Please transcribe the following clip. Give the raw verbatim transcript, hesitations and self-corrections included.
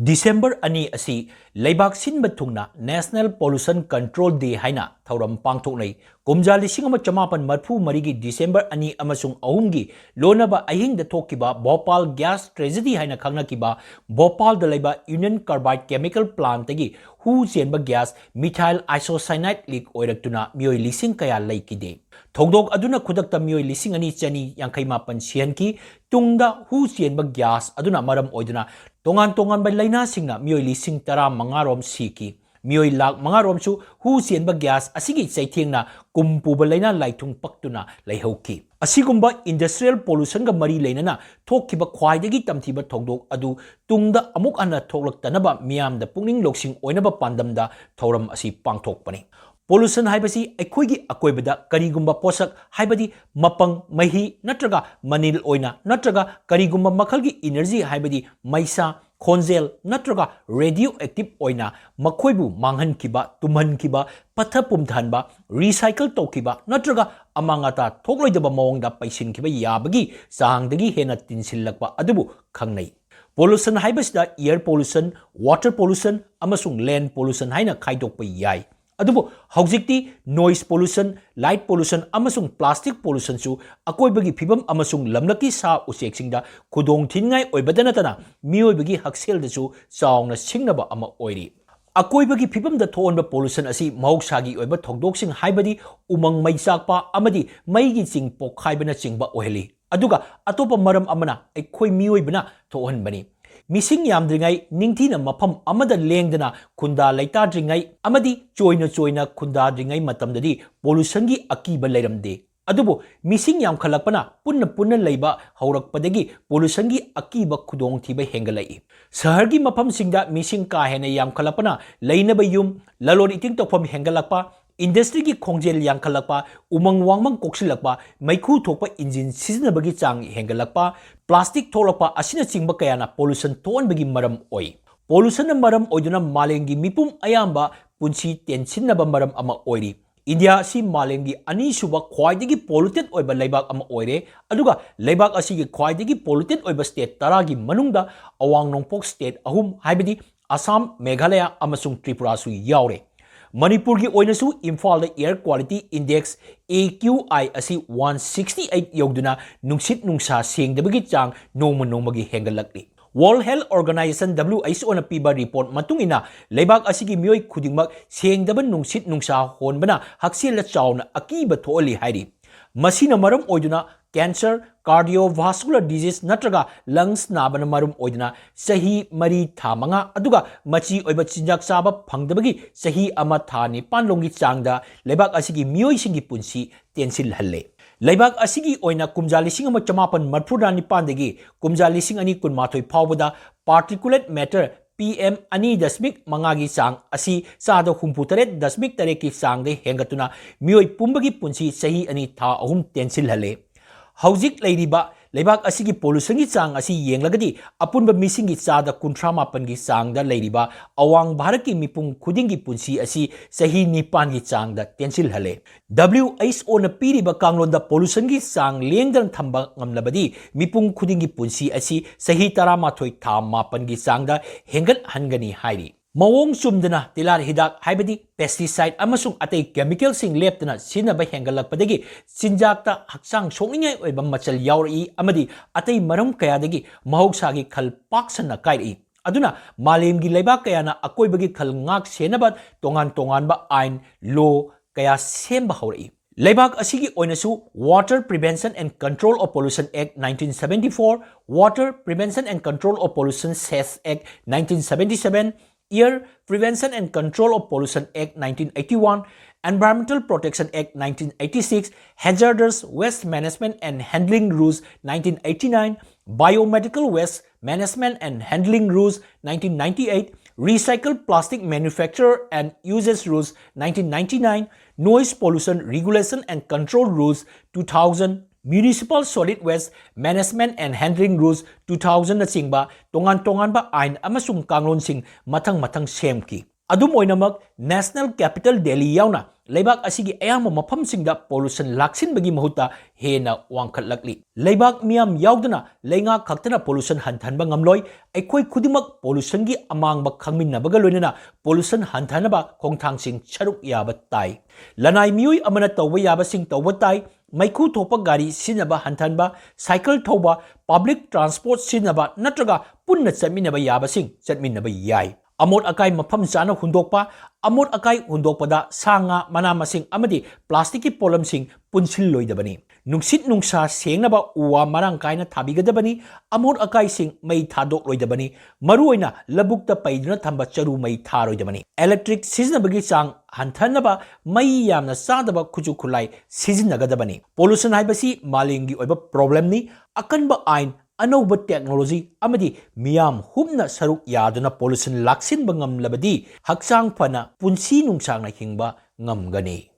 December ꯑꯅꯤ ꯑꯁꯤ ꯂꯩꯕꯥꯛ ꯁꯤꯟꯕ ꯊꯨꯡꯅ National Pollution Control Day ꯍꯥꯏꯅ ꯊꯧꯔꯝ ꯄꯥꯡꯊꯣꯛꯅꯩ꯫ ꯀꯨꯝꯖꯥ ꯂꯤꯁꯤꯡ ꯑꯃ ꯆꯃꯥꯄꯟ ꯃꯔꯐꯨ ꯃꯔꯤꯒꯤ ꯗꯤꯁꯦꯝꯕꯔ ꯑꯅꯤ ꯑꯃꯁꯨꯡ ꯑꯍꯨꯝꯒꯤ ꯂꯣꯟꯅꯕ ꯑꯍꯤꯡꯗ ꯊꯣꯛꯈꯤꯕ ꯚꯣꯄꯥꯜ gas tragedy ꯍꯥꯏꯅ ꯈꯪꯅꯈꯤꯕ ꯚꯣꯄꯥꯜꯗ ꯂꯩꯕ Union Carbide chemical plantꯇꯒꯤ ꯍꯨ ꯆꯦꯟꯕ gas methyl isocyanate leak ꯑꯣꯏꯔꯛꯇꯨꯅ ꯃꯤꯑꯣꯏ ꯂꯤꯁꯤꯡ ꯀꯌꯥ ꯂꯩꯈꯤꯗꯦ꯫ ꯊꯧꯗꯣꯛ ꯑꯗꯨꯅ ꯈꯨꯗꯛꯇ ꯃꯤꯑꯣꯏ ꯂꯤꯁꯤꯡ ꯑꯅꯤ ꯆꯅꯤ ꯌꯥꯡꯈꯩ ꯃꯥꯄꯟ ꯁꯤꯍꯟꯈꯤ꯫ ꯇꯨꯡꯗ ꯍꯨ ꯆꯦꯟꯕ gas ꯑꯗꯨꯅ ꯃꯔꯝ ꯑꯣꯏꯗꯨꯅ ꯇꯣꯉꯥꯟ ꯇꯣꯉꯥꯟꯕ ꯂꯥꯏꯅꯥꯁꯤꯡꯅ ꯃꯤꯑꯣꯏ ꯂꯤꯁꯤꯡ ꯇꯔꯥ ꯃꯉꯥ ꯔꯣꯝ ꯁꯤꯈꯤ꯫ ꯃꯤꯑꯣꯏ ꯂꯥꯈ ꯃꯉꯥ ꯔꯣꯝꯁꯨ ꯍꯨ ꯆꯦꯟꯕ gas ꯑꯁꯤꯒꯤ ꯆꯩꯊꯦꯡꯅ ꯀꯨꯝ ꯄꯨꯕ ꯂꯥꯏꯅꯥ ꯂꯥꯏꯊꯨꯡ ꯄꯛꯇꯨꯅ ꯂꯩꯍꯧꯈꯤ꯫ ꯑꯁꯤꯒꯨꯝꯕ industrial pollutionꯒ ꯃꯔꯤ ꯂꯩꯅꯅ ꯊꯣꯛꯈꯤꯕ ꯈ꯭ꯋꯥꯏꯗꯒꯤ ꯇꯝꯊꯤꯕ ꯊꯧꯗꯣꯛ ꯑꯗꯨ ꯇꯨꯡꯗ ꯑꯃꯨꯛ ꯍꯟꯅ ꯊꯣꯛꯂꯛꯇꯅꯕ ꯃꯤꯌꯥꯝꯗ ꯄꯨꯛꯅꯤꯡ ꯂꯧꯁꯤꯡ ꯑꯣꯏꯅꯕ ꯄꯥꯟꯗꯝꯗ ꯊꯧꯔꯝ ꯑꯁꯤ ꯄꯥꯡꯊꯣꯛꯄꯅꯤ꯫ Pollution ꯍꯥꯏꯕꯁꯤ ꯑꯩꯈꯣꯏꯒꯤ ꯑꯀꯣꯏꯕꯗ ꯀꯔꯤꯒꯨꯝꯕ ꯄꯣꯠꯁꯛ, ꯍꯥꯏꯕꯗꯤ ꯃꯄꯪ, ꯃꯍꯤ ꯅꯠꯇ꯭ꯔꯒ ꯃꯅꯤꯜ ꯑꯣꯏꯅ ꯅꯠꯇ꯭ꯔꯒ ꯀꯔꯤꯒꯨꯝꯕ ꯃꯈꯜꯒꯤ energy, ꯍꯥꯏꯕꯗꯤ ꯃꯩꯁꯥ, ꯈꯣꯟꯖꯦꯜ ꯅꯠꯇ꯭ꯔꯒ radioactive ꯑꯣꯏꯅ ꯃꯈꯣꯏꯕꯨ ꯃꯥꯡꯍꯟꯈꯤꯕ, ꯇꯨꯝꯍꯟꯈꯤꯕ, ꯄꯠꯊ ꯄꯨꯝꯊꯍꯟꯕ, recycle ꯇꯧꯈꯤꯕ ꯅꯠꯇ꯭ꯔꯒ ꯑꯃꯥꯡ ꯑꯇꯥ ꯊꯣꯛꯂꯣꯏꯗꯕ ꯃꯑꯣꯡꯗ ꯄꯩꯁꯤꯟꯈꯤꯕ ꯌꯥꯕꯒꯤ ꯆꯥꯡꯗꯒꯤ ꯍꯦꯟꯅ ꯇꯤꯟꯁꯤꯜꯂꯛꯄ ꯑꯗꯨꯕꯨ ꯈꯪꯅꯩ꯫ Pollution ꯍꯥꯏꯕꯁꯤꯗ air pollution, water pollution ꯑꯃꯁꯨꯡ land pollution ꯍꯥꯏꯅ ꯈꯥꯏꯗꯣꯛꯄ ꯌꯥꯏ꯫ ꯑꯗꯨꯕꯨ ꯍꯧꯖꯤꯛꯇꯤ noise pollution, light pollution ꯑꯃꯁꯨꯡ plastic pollutionꯁꯨ ꯑꯀꯣꯏꯕꯒꯤ ꯐꯤꯕꯝ ꯑꯃꯁꯨꯡ ꯂꯝꯂꯛꯀꯤ ꯁꯥ ꯎꯆꯦꯛꯁꯤꯡꯗ ꯈꯨꯗꯣꯡ ꯊꯤꯅꯤꯡꯉꯥꯏ ꯑꯣꯏꯕꯇ ꯅꯠꯇꯅ ꯃꯤꯑꯣꯏꯕꯒꯤ ꯍꯛꯁꯦꯜꯗꯁꯨ ꯆꯥꯎꯅ ꯁꯤꯡꯅꯕ ꯑꯃ ꯑꯣꯏꯔꯤ꯫ ꯑꯀꯣꯏꯕꯒꯤ ꯐꯤꯕꯝꯗ ꯊꯣꯛꯍꯟꯕ pollution ꯑꯁꯤ ꯃꯍꯧꯁꯥꯒꯤ ꯑꯣꯏꯕ ꯊꯧꯗꯣꯛꯁꯤꯡ, ꯍꯥꯏꯕꯗꯤ ꯎꯃꯪ ꯃꯩ ꯆꯥꯛꯄ ꯑꯃꯗꯤ ꯃꯩꯒꯤ ꯆꯤꯡ ꯄꯣꯛꯈꯥꯏꯕꯅꯆꯤꯡꯕ ꯑꯣꯏꯍꯜꯂꯤ꯫ ꯑꯗꯨꯒ ꯑꯇꯣꯞꯄ ꯃꯔꯝ ꯑꯃꯅ ꯑꯩꯈꯣꯏ ꯃꯤꯑꯣꯏꯕꯅ ꯊꯣꯛꯍꯟꯕꯅꯤ꯫ ꯃꯤꯁꯤꯡ ꯌꯥꯝꯗ꯭ꯔꯤꯉꯩ, ꯅꯤꯡꯊꯤꯅ ꯃꯐꯝ ꯑꯃꯗ ꯂꯦꯡꯗꯅ ꯈꯨꯟꯗꯥ ꯂꯩꯇꯥꯗ꯭ꯔꯤꯉꯩ ꯑꯃꯗꯤ ꯆꯣꯏꯅ ꯆꯣꯏꯅ ꯈꯨꯟꯗꯥꯗ꯭ꯔꯤꯉꯩ ꯃꯇꯝꯗꯗꯤ pollutionꯒꯤ ꯑꯀꯤꯕ ꯂꯩꯔꯝꯗꯦ꯫ ꯑꯗꯨꯕꯨ ꯃꯤꯁꯤꯡ ꯌꯥꯝꯈꯠꯂꯛꯄꯅ ꯄꯨꯟꯅ ꯄꯨꯟꯅ ꯂꯩꯕ ꯍꯧꯔꯛꯄꯗꯒꯤ pollutionꯒꯤ ꯑꯀꯤꯕ ꯈꯨꯗꯣꯡꯊꯤꯕ ꯍꯦꯟꯒꯠꯂꯛꯏ꯫ ꯁꯍꯔꯒꯤ ꯃꯐꯝꯁꯤꯡꯗ ꯃꯤꯁꯤꯡ ꯀꯥ ꯍꯦꯟꯅ ꯌꯥꯝꯈꯠꯂꯛꯄꯅ ꯂꯩꯅꯕ ꯌꯨꯝ, ꯂꯂꯣꯟ ꯏꯇꯤꯛ ꯇꯧꯐꯝ ꯍꯦꯟꯒꯠꯂꯛꯄ, industryꯒꯤ ꯈꯣꯡꯖꯦꯜ ꯌꯥꯡꯈꯠꯂꯛꯄ, ꯎꯃꯪ ꯋꯥꯃꯪ ꯀꯣꯛꯁꯤꯜꯂꯛꯄ, ꯃꯩꯈꯨ ꯊꯣꯛꯄ engine ꯁꯤꯖꯤꯟꯅꯕꯒꯤ ꯆꯥꯡ ꯍꯦꯟꯒꯠꯂꯛꯄ, plastic ꯊꯣꯛꯂꯛꯄ ꯑꯁꯤꯅꯆꯤꯡꯕ ꯀꯌꯥꯅ pollution ꯊꯣꯛꯍꯟꯕꯒꯤ ꯃꯔꯝ ꯑꯣꯏ꯫ Pollutionꯅ ꯃꯔꯝ ꯑꯣꯏꯗꯨꯅ ꯃꯥꯂꯦꯝꯒꯤ ꯃꯤꯄꯨꯝ ꯑꯌꯥꯝꯕ ꯄꯨꯟꯁꯤ ꯇꯦꯟꯁꯤꯟꯅꯕ ꯃꯔꯝ ꯑꯃ ꯑꯣꯏꯔꯤ꯫ ꯏꯟꯗꯤꯌꯥ ꯑꯁꯤ ꯃꯥꯂꯦꯝꯒꯤ ꯑꯅꯤꯁꯨꯕ ꯈ꯭ꯋꯥꯏꯗꯒꯤ polluted ꯑꯣꯏꯕ ꯂꯩꯕꯥꯛ ꯑꯃ ꯑꯣꯏꯔꯦ, ꯑꯗꯨꯒ ꯂꯩꯕꯥꯛ ꯑꯁꯤꯒꯤ ꯈ꯭ꯋꯥꯏꯗꯒꯤ polluted ꯑꯣꯏꯕ state ꯇꯔꯥꯒꯤ ꯃꯅꯨꯡꯗ ꯑꯋꯥꯡ ꯅꯣꯡꯄꯣꯛ state ꯑꯍꯨꯝ, ꯍꯥꯏꯕꯗꯤ ꯑꯁꯥꯝ, ꯃꯦꯘꯥꯂꯌꯥ ꯑꯃꯁꯨꯡ ꯇ꯭ꯔꯤꯄꯨꯔꯥꯁꯨ ꯌꯥꯎꯔꯦ꯫ ꯃꯅꯤꯄꯨꯔꯒꯤ ꯑꯣꯏꯅꯁꯨ ꯏꯝꯐꯥꯜꯗ air quality index, A Q I, ꯑꯁꯤ one sixty eight ꯌꯧꯗꯨꯅ ꯅꯨꯡꯁꯤꯠ ꯅꯨꯡꯁꯥ ꯁꯦꯡꯗꯕꯒꯤ ꯆꯥꯡ ꯅꯣꯡꯃ ꯅꯣꯡꯃꯒꯤ ꯍꯦꯟꯒꯠꯂꯛꯂꯤ꯫ World Health Organization, W H O ꯅ ꯄꯤꯕ report ꯃꯇꯨꯡ ꯏꯟꯅ, ꯂꯩꯕꯥꯛ ꯑꯁꯤꯒꯤ ꯃꯤꯑꯣꯏ ꯈꯨꯗꯤꯡꯃꯛ ꯁꯦꯡꯗꯕ ꯅꯨꯡꯁꯤꯠ ꯅꯨꯡꯁꯥ ꯍꯣꯟꯕꯅ ꯍꯛꯁꯦꯜꯗ ꯆꯥꯎꯅ ꯑꯀꯤꯕ ꯊꯣꯛꯍꯜꯂꯤ ꯍꯥꯏꯔꯤ꯫ ꯃꯁꯤꯅ ꯃꯔꯝ ꯑꯣꯏꯗꯨꯅ cancer, cardiovascular disease ꯅꯠꯇ꯭ꯔꯒ lungs ꯅꯥꯕꯅ ꯃꯔꯝ ꯑꯣꯏꯗꯨꯅ ꯆꯍꯤ ꯃꯔꯤ ꯊꯥ ꯃꯉꯥ, ꯑꯗꯨꯒ ꯃꯆꯤ ꯑꯣꯏꯕ ꯆꯤꯟꯖꯥꯛ ꯆꯥꯕ ꯐꯪꯗꯕꯒꯤ ꯆꯍꯤ ꯑꯃ ꯊꯥ ꯅꯤꯄꯥꯟ ꯂꯣꯝꯒꯤ ꯆꯥꯡꯗ ꯂꯩꯕꯥꯛ ꯑꯁꯤꯒꯤ ꯃꯤꯑꯣꯏꯁꯤꯡꯒꯤ ꯄꯨꯟꯁꯤ ꯇꯦꯟꯁꯤꯜꯍꯜꯂꯦ꯫ ꯂꯩꯕꯥꯛ ꯑꯁꯤꯒꯤ ꯑꯣꯏꯅ ꯀꯨꯝꯖꯥ ꯂꯤꯁꯤꯡ ꯑꯃ ꯆꯃꯥꯄꯟ ꯃꯔꯤꯐꯨ ꯅꯤꯄꯥꯟꯗꯒꯤ ꯀꯨꯝꯖꯥ ꯂꯤꯁꯤꯡ ꯑꯅꯤ ꯀꯨꯟꯃꯥꯊꯣꯏ ꯐꯥꯎꯕꯗ particulate matter, P M, ꯑꯅꯤ ꯗꯁꯃꯤꯛ ꯃꯉꯥꯒꯤ ꯆꯥꯡ ꯑꯁꯤ ꯆꯥꯗ ꯍꯨꯝꯐꯨ ꯇꯔꯦꯠ ꯗꯁꯃꯤꯛ ꯇꯔꯦꯠꯀꯤ ꯆꯥꯡꯗ ꯍꯦꯟꯒꯠꯇꯨꯅ ꯃꯤꯑꯣꯏ ꯄꯨꯝꯕꯒꯤ ꯄꯨꯟꯁꯤ ꯆꯍꯤ ꯑꯅꯤ ꯊꯥ ꯑꯍꯨꯝ ꯇꯦꯟꯁꯤꯜꯍꯜꯂꯦ꯫ ꯍꯧꯖꯤꯛ ꯂꯩꯔꯤꯕ ꯂꯩꯕꯥꯛ ꯑꯁꯤꯒꯤ pollutionꯒꯤ ꯆꯥꯡ ꯑꯁꯤ ꯌꯦꯡꯂꯒꯗꯤ, ꯑꯄꯨꯟꯕ ꯃꯤꯁꯤꯡꯒꯤ ꯆꯥꯗ ꯀꯨꯟꯊ꯭ꯔꯥ ꯃꯥꯄꯟꯒꯤ ꯆꯥꯡꯗ ꯂꯩꯔꯤꯕ ꯑꯋꯥꯡ ꯚꯥꯔꯠꯀꯤ ꯃꯤꯄꯨꯝ ꯈꯨꯗꯤꯡꯒꯤ ꯄꯨꯟꯁꯤ ꯑꯁꯤ ꯆꯍꯤ ꯅꯤꯄꯥꯟꯒꯤ ꯆꯥꯡꯗ ꯇꯦꯟꯁꯤꯜꯍꯜꯂꯦ꯫ W H O ꯅ ꯄꯤꯔꯤꯕ ꯀꯥꯡꯂꯣꯟꯗ pollutionꯒꯤ ꯆꯥꯡ ꯂꯦꯡꯗꯅ ꯊꯝꯕ ꯉꯝꯂꯕꯗꯤ, ꯃꯤꯄꯨꯝ ꯈꯨꯗꯤꯡꯒꯤ ꯄꯨꯟꯁꯤ ꯑꯁꯤ ꯆꯍꯤ ꯇꯔꯥꯃꯥꯊꯣꯏ ꯊꯥ ꯃꯥꯄꯟꯒꯤ ꯆꯥꯡꯗ ꯍꯦꯟꯒꯠꯍꯟꯒꯅꯤ ꯍꯥꯏꯔꯤ꯫ ꯃꯑꯣꯡ ꯆꯨꯝꯗꯅ ꯇꯤꯜꯍꯥꯠ ꯍꯤꯗꯥꯛ, ꯍꯥꯏꯕꯗꯤ pesticide ꯑꯃꯁꯨꯡ ꯑꯇꯩ chemicalꯁꯤꯡ ꯂꯦꯞꯇꯅ ꯁꯤꯖꯤꯟꯅꯕ ꯍꯦꯟꯒꯠꯂꯛꯄꯗꯒꯤ ꯆꯤꯟꯖꯥꯛꯇ ꯍꯛꯆꯥꯡ ꯁꯣꯛꯅꯤꯡꯉꯥꯏ ꯑꯣꯏꯕ ꯃꯆꯜ ꯌꯥꯎꯔꯛꯏ ꯑꯃꯗꯤ ꯑꯇꯩ ꯃꯔꯝ ꯀꯌꯥꯗꯒꯤ ꯃꯍꯧꯁꯥꯒꯤ ꯈꯜ ꯄꯥꯛ ꯁꯟꯅ ꯀꯥꯏꯔꯛꯏ꯫ ꯑꯗꯨꯅ ꯃꯥꯂꯦꯝꯒꯤ ꯂꯩꯕꯥꯛ ꯀꯌꯥꯅ ꯑꯀꯣꯏꯕꯒꯤ ꯈꯜ ꯉꯥꯛ ꯁꯦꯟꯅꯕ ꯇꯣꯉꯥꯟ ꯇꯣꯉꯥꯟꯕ ꯑꯥꯏꯟ, law, ꯀꯌꯥ ꯁꯦꯝꯕ ꯍꯧꯔꯛꯏ꯫ ꯂꯩꯕꯥꯛ ꯑꯁꯤꯒꯤ ꯑꯣꯏꯅꯁꯨ Water Prevention and Control of Pollution Act nineteen seventy four, Water Prevention and Control of Pollution Cess Act nineteen seventy seven, Air Prevention and Control of Pollution Act nineteen eighty one, Environmental Protection Act nineteen eighty six, Hazardous Waste Management and Handling Rules nineteen eighty nine, Biomedical Waste Management and Handling Rules nineteen ninety eight, Recycle Plastic Manufacture and Uses Rules nineteen ninety nine, Noise Pollution Regulation and Control Rules two thousand, Municipal Solid Waste Management and Handling Rules two thousand ꯅꯆꯤꯡꯕ ꯇꯣꯉꯥꯟ ꯇꯣꯉꯥꯟꯕ ꯑꯥꯏꯟ ꯑꯃꯁꯨꯡ ꯀꯥꯡꯂꯣꯟꯁꯤꯡ ꯃꯊꯪ ꯃꯊꯪ ꯁꯦꯝꯈꯤ꯫ ꯑꯗꯨꯝ ꯑꯣꯏꯅꯃꯛ, National Capital Delhi ꯌꯥꯎꯅ ꯂꯩꯕꯥꯛ ꯑꯁꯤꯒꯤ ꯑꯌꯥꯝꯕ ꯃꯐꯝꯁꯤꯡꯗ pollution ꯂꯥꯛꯁꯤꯟꯕꯒꯤ ꯃꯍꯨꯠꯇ ꯍꯦꯟꯅ ꯋꯥꯡꯈꯠꯂꯛꯂꯤ꯫ ꯂꯩꯕꯥꯛ ꯃꯤꯌꯥꯝ ꯌꯥꯎꯗꯅ ꯂꯩꯉꯥꯛ ꯈꯛꯇꯅ pollution ꯍꯟꯊꯍꯟꯕ ꯉꯝꯂꯣꯏ꯫ ꯑꯩꯈꯣꯏ ꯈꯨꯗꯤꯡꯃꯛ pollutionꯒꯤ ꯑꯃꯥꯡꯕ ꯈꯪꯃꯤꯟꯅꯕꯒ ꯂꯣꯏꯅꯅ pollution ꯍꯟꯊꯍꯟꯅꯕ ꯈꯣꯡꯊꯥꯡꯁꯤꯡ ꯁꯔꯨꯛ ꯌꯥꯕ ꯇꯥꯏ꯫ ꯂꯅꯥꯏ ꯃꯤꯑꯣꯏ ꯑꯃꯅ ꯇꯧꯕ ꯌꯥꯕꯁꯤꯡ ꯇꯧꯕ ꯇꯥꯏ꯫ ꯃꯩꯈꯨ ꯊꯣꯛꯄ ꯒꯥꯔꯤ ꯁꯤꯖꯤꯟꯅꯕ ꯍꯟꯊꯍꯟꯕ, cycle ꯊꯧꯕ, public transport ꯁꯤꯖꯤꯟꯅꯕ ꯅꯠꯇ꯭ꯔꯒ ꯄꯨꯟꯅ ꯆꯠꯃꯤꯟꯅꯕ ꯌꯥꯕꯁꯤꯡ ꯆꯠꯃꯤꯟꯅꯕ ꯌꯥꯏ꯫ ꯑꯃꯣꯠ ꯑꯀꯥꯏ ꯃꯐꯝ ꯆꯥꯅ ꯍꯨꯟꯗꯣꯛꯄ, ꯑꯃꯣꯠ ꯑꯀꯥꯏ ꯍꯨꯟꯗꯣꯛꯄꯗ ꯁꯥ ꯉꯥ, ꯃꯅꯥ ꯃꯁꯤꯡ ꯑꯃꯗꯤ plasticꯀꯤ ꯄꯣꯠꯂꯝꯁꯤꯡ ꯄꯨꯟꯁꯤꯜꯂꯣꯏꯗꯕꯅꯤ꯫ ꯅꯨꯡꯁꯤꯠ ꯅꯨꯡꯁꯥ ꯁꯦꯡꯅꯕ ꯎ ꯋꯥ ꯃꯔꯥꯡ ꯀꯥꯏꯅ ꯊꯥꯕꯤꯒꯗꯕꯅꯤ꯫ ꯑꯃꯣꯠ ꯑꯀꯥꯏꯁꯤꯡ ꯃꯩ ꯊꯥꯗꯣꯛꯂꯣꯏꯗꯕꯅꯤ꯫ ꯃꯔꯨꯑꯣꯏꯅ ꯂꯧꯕꯨꯛꯇ ꯄꯩꯗꯨꯅ ꯊꯝꯕ ꯆꯔꯨ ꯃꯩ ꯊꯥꯔꯣꯏꯗꯕꯅꯤ꯫ Electric ꯁꯤꯖꯤꯟꯅꯕꯒꯤ ꯆꯥꯡ ꯍꯟꯊꯅꯕ ꯃꯩ ꯌꯥꯝꯅ ꯆꯥꯗꯕ ꯈꯨꯠꯁꯨ ꯈꯨꯠꯂꯥꯏ ꯁꯤꯖꯤꯟꯅꯒꯗꯕꯅꯤ꯫ Pollution ꯍꯥꯏꯕꯁꯤ ꯃꯥꯂꯦꯝꯒꯤ ꯑꯣꯏꯕ problemꯅꯤ꯫ ꯑꯀꯟꯕ ꯑꯥꯏꯟ, ꯑꯅꯧꯕ technology ꯑꯃꯗꯤ ꯃꯤꯌꯥꯝ ꯍꯨꯞꯅ ꯁꯔꯨꯛ ꯌꯥꯗꯨꯅ pollution ꯂꯥꯛꯁꯤꯟꯕ ꯉꯝꯂꯕꯗꯤ ꯍꯛꯆꯥꯡ ꯐꯅ ꯄꯨꯟꯁꯤ ꯅꯨꯡꯁꯥꯡꯅ ꯍꯤꯡꯕ ꯉꯝꯒꯅꯤ꯫